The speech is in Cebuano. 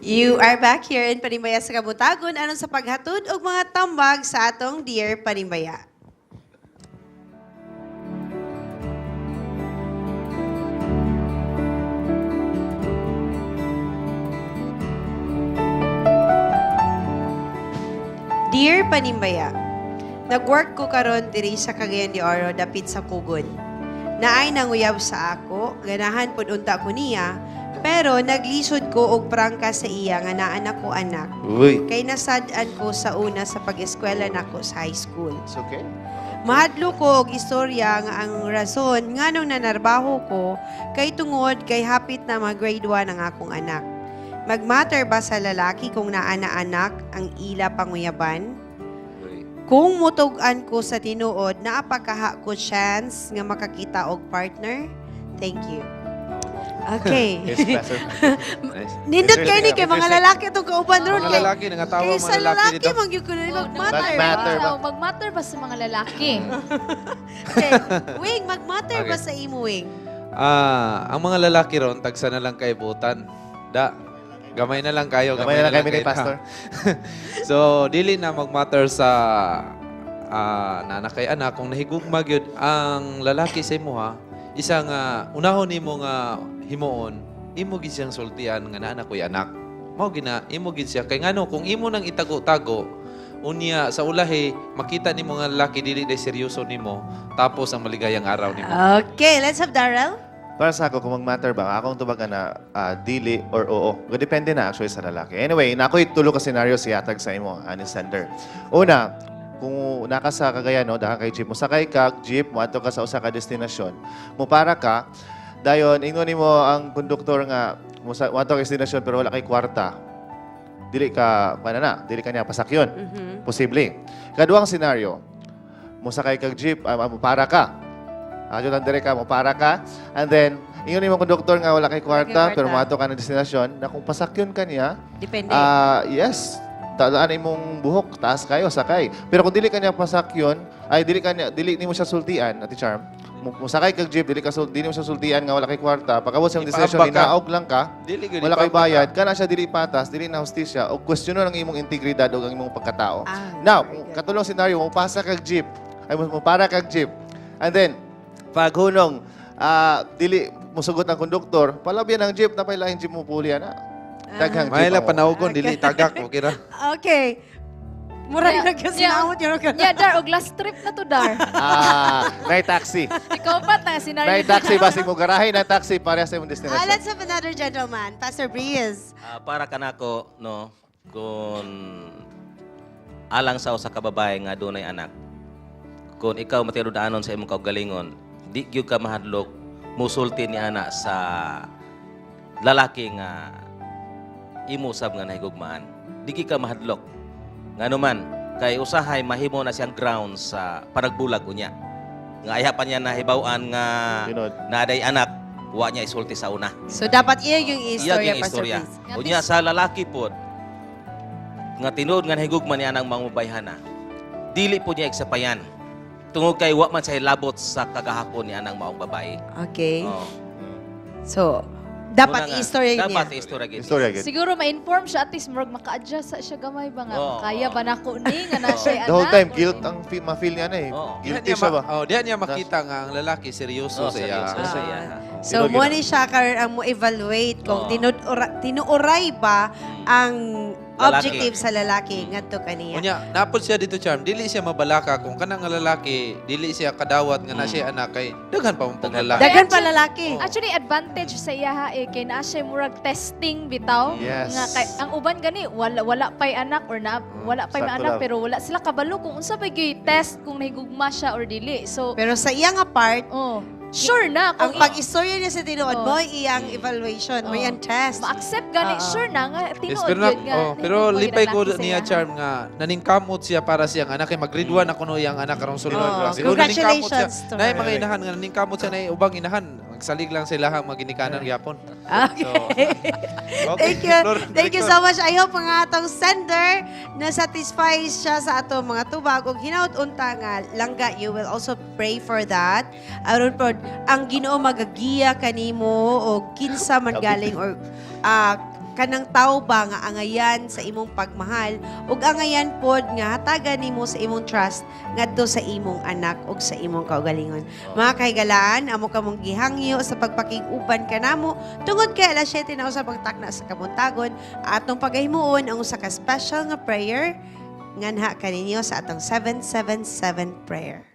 You are back here in Panimbaya sa Kabuntagon aron sa paghatod og mga tambag sa atong Dear Panimbaya. Dear Panimbaya, nag-work ko karon diri sa Cagayan de Oro dapit sa Kugon. Naay nanguyab sa ako, ganahan pud unta ko niya, pero naglisod ko og prangka sa iya nga naa na ko anak. Uy. Kay nasad-an ko sa una sa pag-eskwela nako sa high school. It's okay. Mahadlo ko og istorya nga ang rason nganong nanarbaho ko kay tungod kay hapit na mag grade 1 ang akong anak. Magmatter ba sa lalaki kung naa na anak ang ila panguyaban? Uy. Kung mutug-an ko sa tinuod, naa pa kaha ko chance nga makakita og partner? Thank you. Okay. Yes, Pastor. Nice. Nindot kay ni kay mga Interesting. lalaki itong kauban ron Mga kay. lalaki, nangatawa Kay mga sa lalaki lalaki dito. man gyud kuno Oh, magmatter. Magmatter ba? Oh, magmatter ba sa mga lalaki? Okay. Wing, magmatter ba Okay. sa imo, Wing? Ah, ang mga lalaki ron, tagsa na lang kay butan. Da. Gamay na lang kayo. Gamay na lang kami ni kayo na. Pastor. So, dili na magmatter sa nana kay anak kung nahigugma gyud ang lalaki sa imo ha, isa nga unahon nimo nga himuon, imo gid siyang sultian nga naa na ko'y anak. Mao gina, imo gid siya kay ngano kung imo nang itago-tago, unya sa ulahi makita nimo nga lalaki dili day seryoso nimo tapos ang maligayang araw nimo. Okay, let's have Darrell. Para sa ako, kung mag-matter ba, akong tubagan na dili or oo. Depende na actually sa lalaki. Anyway, na ako'y tulo ka scenario siyatag sa imo, ani sender. Una, kung naka sa Cagayan, no, daka kay jeep, mo sakay ka, jeep, mo adto ka sa usa ka destinasyon, mo para ka, dayon ingon nimo ang konduktor nga mo sa mo adto ka destinasyon pero wala kay kwarta. Dili ka kana na, dili ka niya pasakyon. Posible. Kaduang scenario, mo sakay kag jeep, mo para ka. Adyo lang dire ka, mo para ka. And then, ingon nimo konduktor nga wala kay kwarta, Kay kwarta. pero moadto ka ng destinasyon, na kung pasakyon ka niya, Depende. Yes. Talaan imong buhok, taas kayo, sakay. Pero kung dili ka niya pasakyon, ay dili ka niya, dili nimo siya sultian, Ate Charm. Mo sakay kag jeep, dili ka dili mo siya sultian nga wala kay kwarta. Pagabot sa imong destinasyon, Ipaamba ka. hinaog lang ka. Dili gyud Wala kay ipaamba ka. bayad, kana siya dili patas, dili na hustisya o kwestiyonon ang imong integridad o ang imong pagkatao. Ah, Now, very kung good. katulong scenario, mo pasa kag jeep, ay mo para kag jeep. And then paghunong dili musugot ang konduktor, palabyan ang jeep, napay laing jeep mo puli ana. Daghang jeep. May la ang- panawgon dili tagak okay ra. Okay. Murag Yeah. nagkasinamot yun. Yeah, Dar, og last trip na to, Dar. Nay taxi. Ikaw pa na scenario. Nay taxi basig mo garahe, nay taxi pareha sa imong Ah, destinasyon. let's have another gentleman, Pastor Breeze. Para kanako no, kung alang sa usa ka babae nga dunay anak, kung ikaw matinud-anon sa imong kaugalingon, di gyud ka mahadlok musulti ni ana sa lalaki nga imo sab nga nahigugmaan. Di gyud ka mahadlok. Ngano man kay usahay mahimo na siyang ground sa panagbulag unya. Nga ayha pa niya nahibaw-an nga Tinuod. naaday anak, wa niya isulti sa una. So, dapat iya yung Iya istorya, yung Pastor istorya. Breeze. Unya sa lalaki pod nga tinuod nga nahigugma niya ang mangubayhana. Dili po niya igsapayan. Tungod kay wa man siya labot sa kagahapon ni anang maong babae. Okay. Oh. So, dapat Muna nga, istorya niya. Dapat istorya gid. Istorya gid. Siguro ma-inform siya at least murag maka-adjust sa siya gamay ba nga. Oo. Kaya ba nako ni nga na siya The whole anak? time guilt ang ma-feel niya na eh. Oo. Diha Guilty niya siya ba? Oh, diha niya makita nga ang lalaki seryoso Oh, sa iya. seryoso sa iya. So, Tinuod mo yun. ni siya karon ang mo evaluate kung Oo. tinuoray ba ang Lalaki. objective sa lalaki ngadto kaniya. Unya, napod siya dito Charm, dili siya mabalaka kung kanang nga lalaki, dili siya kadawat nga na siya anak kay daghan pa mong paglalaki. Daghan pa lalaki. Actually, advantage sa iya ha, eh, kay naa siya murag testing bitaw. Yes. Nga kay, ang uban gani wala wala pay anak or na wala pay Sakto anak lang. pero wala sila kabalo kung unsa pa gyud test kung nahigugma siya or dili. So, Pero sa iya nga part, oh, sure na ang kung pag-istorya niya sa tinuod Oo. mo iyang evaluation, mo Oo. iyang test. ma-accept gani Oo. sure na nga Yes, tinuod pero, na, gyud nga oh, pero nahigugma gyud lipay ang ko laki sa niya iya. Charm nga naningkamot siya para siyang anak kay mag-grade 1 ako no iyang anak karong sulod. Oh, Siguro naningkamot siya. congratulations to Nay her. mga inahan nga naningkamot siya nay ubang inahan. Magsalig lang sila hang maginikanan gyapon. Okay. So, okay. Thank you. Lord, Thank you Director. so much. I hope mga atong sender na satisfy siya sa atong mga tubag ug hinaut unta nga langga you will also pray for that. Aron pod ang Ginoo magagiya kanimo o kinsa man galing or Kanang tao ba nga angayan sa imong pagmahal ug angayan pod nga hatagan nimo sa imong trust ngadto sa imong anak ug sa imong kaugalingon. Mga kahigalaan, amo kamong gihangyo sa pagpakig-uban kanamo tungod kay alas 7 na usab ang takna sa kabuntagon, atong pagahimuon ang usa ka special nga prayer nganha kaninyo sa atong 777 prayer.